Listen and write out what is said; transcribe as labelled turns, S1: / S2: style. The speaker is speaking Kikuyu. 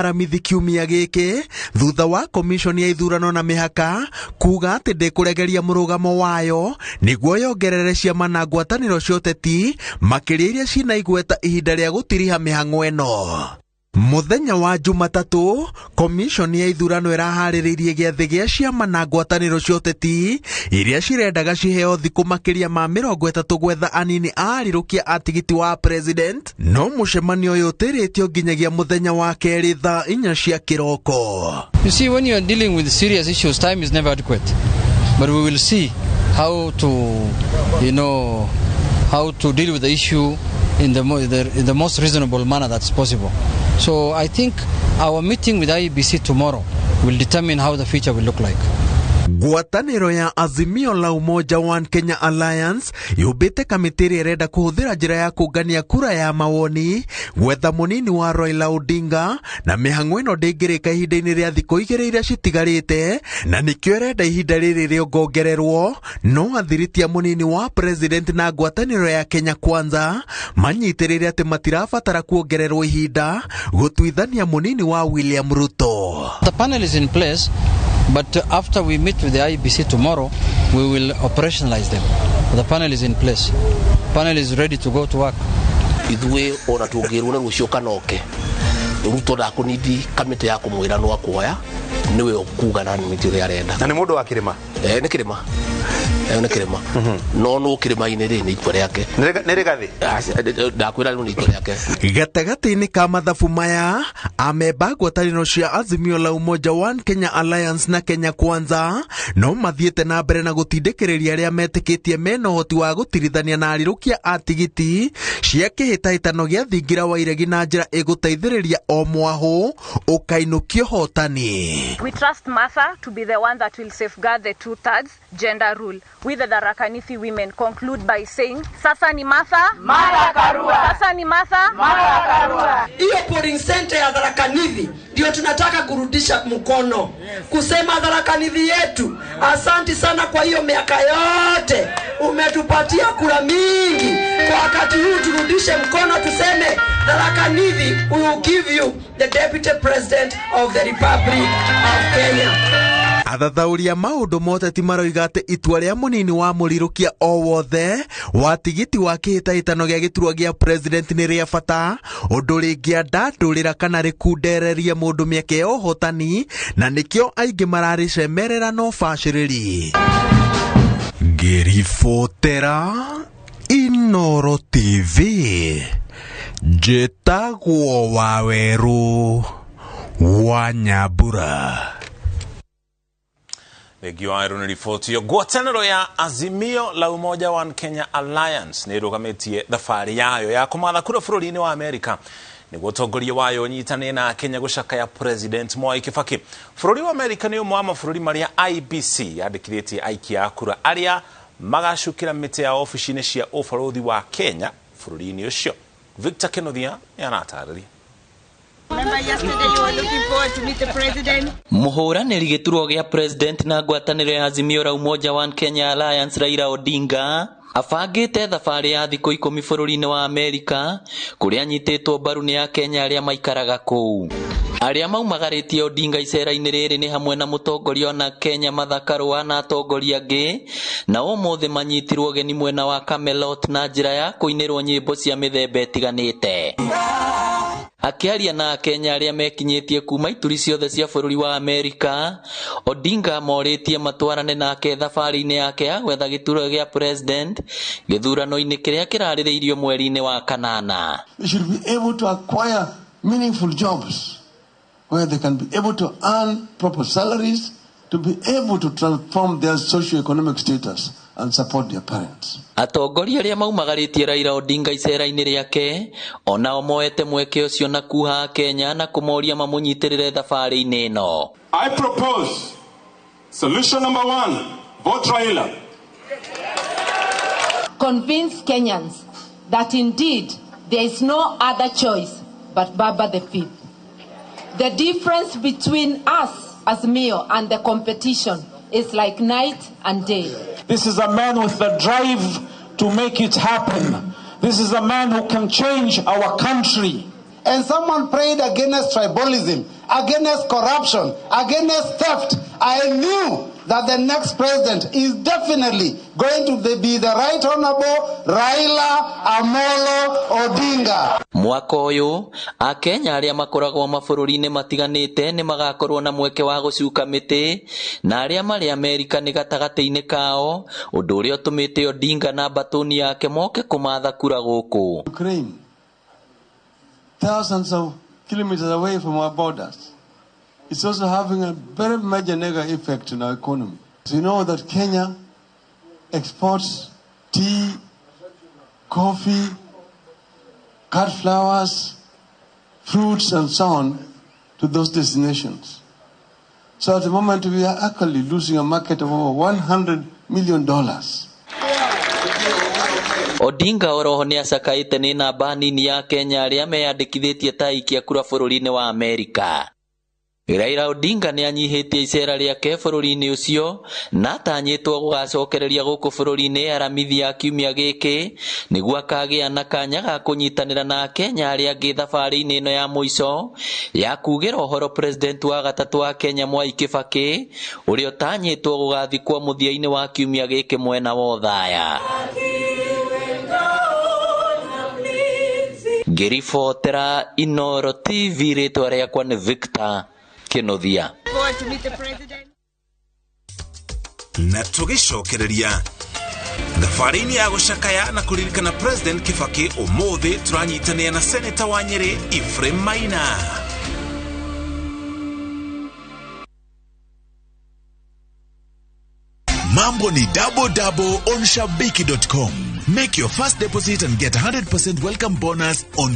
S1: Aramithi kiumia gĩkĩ thutha wa komishoni ya ithurano na mĩhaka kuga atĩ ndĩkũregeria mũrũgamo wayo nĩguo yongerere ciama na ngwatanĩro cia ũteti makĩria iria cina igweta ihinda rĩa gũtiriha mĩhang'o ĩno. Mũthenya wa Jumatatũ, komishoni ya ithurano ĩraharĩrĩirie gĩathĩ gĩa ciama na ngwatanĩro cia ũteti iria cirendaga ciheo thikũ makĩria ma 30 gwetha anini a arirũkia a tigiti wa president, no mũcemanio ũyũ ũtĩrĩtio nginyagia mũthenya wa kerĩ thaa 4 cia kĩroko.
S2: You see, when you are dealing with serious issues, time is never adequate. But we will see how to, you know, how to deal with the issue in the most reasonable manner that's possible. So I think our meeting with IEBC tomorrow will determine how the future will look like.
S1: Ngwatanĩro ya Azimio la Umoja One Kenya Alliance yũmbĩte kamĩtĩ ĩrĩa ĩrenda kũhũthĩra njĩra ya kũngania kura ya mawoni gwetha mũnini wa Raila Odinga, na mĩhang'o ĩno ndĩngĩrĩka ihinda-inĩ rĩa thikũ 2 iria citigarĩte, na nĩkĩo ĩrenda ihinda rĩrĩ rĩongongererwo. No athiritia mũnini wa president na ngwatanĩro ya Kenya Kwanza manyitĩrĩre atĩ matirabatara kuongererwo ihinda gũtuithania mũnini wa William Ruto.
S2: The panel is in place, but after we meet with the IEBC tomorrow, we will operationalize them. The panel is in place. Panel is ready to go to work.
S3: Ithuĩ ona tũngĩrwo nĩ rũciũ kana oke, Ruto ndakũnindi kamĩtĩ ya kũmwĩra no akuoya, nĩwe ũkuga na nĩ ũrĩa arenda.
S4: Na nĩ mũndũ wa kĩrĩma?
S3: Nĩ kĩrĩma. Nĩ kĩrĩma. No no kĩrĩma-inĩ rĩ, nĩ itua rĩake.
S4: Nĩ rĩgathĩ?
S3: Ndakwĩra rĩu nĩ itua rĩake.
S1: Gatagatĩ-inĩ ka mathabu maya, amemba ngwatanĩro cia Azimio la Umoja One Kenya Alliance na Kenya Kwanza no mathiĩte na mbere na gũtindĩkĩrĩria arĩa metĩkĩtie mena ũhoti wa gũtirithania na arirũkia a tigiti cia kĩhĩtahĩtano gĩa thingira wa iregi na njĩra ĩgũteithĩrĩria o mwahũ ũkainũkio hotani.
S5: We trust Martha to be the one that will safeguard the 2/3 gender rule. We the Tharaka Nithi women conclude by saying, sasa ni Martha,
S6: Martha Karua.
S5: Sasa ni Martha,
S6: Martha Karua.
S7: Hiyo polling center ya Tharaka Nithi ndio tunataka kurudisha mkono. Kusema Tharaka Nithi yetu, asanti sana kwa hiyo miaka yote umetupatia kura mingi. Kwa wakati huu turudishe mkono tuseme Tharaka Nithi, we will give you the Deputy President of the Republic of Kenya.
S1: Athathaũri a maũndũ moteti maroiga atĩ itua rĩa mũnini wa mũrirũkia o wothe wa tigiti wa kĩhĩtahĩtano gĩa gĩturwa gĩa president nĩ rĩa bata, ũndũ rĩngĩandandũrĩra kana rĩkundererie mũndũ mĩeke ya ũhotani, na nĩkĩo aingĩ mararĩcemerera na ũbacĩrĩri. Ngĩribotera Inooro TV, njĩtagwo Wawerũ wa Nyambura.
S8: Thengio wa nĩ riboti ĩyo. Ngwatanĩro ya Azimio la Umoja One Kenya Alliance nĩ ĩrũgamĩtie thabarĩ yayo ya kũmatha kura bũrũri-inĩ wa Amerika nĩguo ũtongoria wayo ũnyitane na Kenya gũcakaya President Mwai Kibaki. Bũrũri wa Amerika nĩ ũmwe wa mabũrũri marĩa IEBC yandĩkithĩtie aikia a kura arĩa magacukĩra mĩtĩ ya obici-inĩ cia ũbarũthi wa Kenya bũrũri-inĩ ũcio. Victor Kenothia nĩ aratarĩria.
S9: Mũhũranĩri gĩturwa gĩa president na ngwatanĩro ya Azimio la Umoja One Kenya Alliance Raila Odinga abangĩte thabarĩ ya thikũ 10 bũrũri-inĩ wa Amerika kũrĩa anyitĩtwo mbaru nĩ Akenya arĩa maikaraga kũu. Arĩa maumagarĩtie Odinga icera-inĩ rĩrĩ nĩ hamwe na mũtongoria na Kenya Martha Karua na atongoria angĩ, na ũmũthĩ manyitirwo ũgeni mwena wa Camelot na njĩra ya kũinĩrwo nyĩmbo cia mĩthemba ĩtiganĩte. Akĩaria na Akenya arĩa mekinyĩtie kuma ituri ciothe cia bũrũri wa Amerika, Odinga morĩtie matwarane nake thabarĩ-inĩ yake ya gwetha gĩturwa gĩa president gĩthurano-inĩ kĩrĩa kĩrarĩrĩirio mweri-inĩ wa kanana.
S10: They should be able to acquire meaningful jobs where they can be able to earn proper salaries, to be able to transform their socio-economic status and support their parents.
S9: Atongoria arĩa maumagarĩtie Raila Odinga icera-inĩ rĩake onao moete mweke ũcio na kuha Kenya na kũmoria mamũnyitĩrĩre thabarĩ-inĩ ĩno.
S11: I propose solution number 1, vote Raila.
S12: Convince Kenyans that indeed there is no other choice but Baba the Fifth. The difference between us as Azimio and the competition is like night and day.
S13: This is a man with the drive to make it happen. This is a man who can change our country.
S4: and someone prayed against tribalism, against corruption, against theft, I knew that the next president is definitely going to be the Right Honorable Raila Amolo Odinga.
S9: Mwaka ũyũ akenya arĩa makoragwo mabũrũri-inĩ matiganĩte nĩ magakorwo na mweke wa gũcuka mĩtĩ na arĩa marĩ Amerika nĩ gatagatĩ-inĩ kao, ũndũ ũrĩa ũtũmĩte Odinga na mbatũni yake moke kũmatha kura gũkũ.
S10: Ukraine, thousands of kilometers away from our borders, it's also having a very major negative effect on our economy. So you know that Kenya exports tea, coffee, cut flowers, fruits, and so on to those destinations. So at the moment, we are actually losing a market of over $100 million.
S9: Odinga oroho nĩ acakaĩte nĩ namba nini ya Kenya arĩa meyandĩkithĩtie ta aikia kura bũrũri-inĩ wa Amerika. Raila Odinga nĩ anyihĩtie icera rĩake bũrũri-inĩ ũcio na atanyĩtwo gũgacokereria gũkũ bũrũri-inĩ aramithi ya kiumia gĩkĩ nĩguo akagĩa na kanya ga kũnyitanĩra na Akenya arĩa angĩ thabarĩ-inĩ ĩno ya mũico ya kugĩra ũhoro president wa gatatũ wa Kenya Mwai Kibaki ũrĩa ũtanyĩtwo gũgathikwo mũthia-inĩ wa kiumia gĩkĩ mwena wa Othaya. Ngĩribotera Inooro TV rĩtwa rĩakwa nĩ Victor Kĩnuthia.
S8: Na tũgĩcokereria thabarĩ-inĩ ya gũcakaya na kũririkana President Kibaki ũmũthĩ tũranyitanĩra na Seneta wa Nyĩrĩ Ephraim Maina.
S14: Mambo ni double double on shabiki.com. Make your first deposit and get 100% welcome bonus on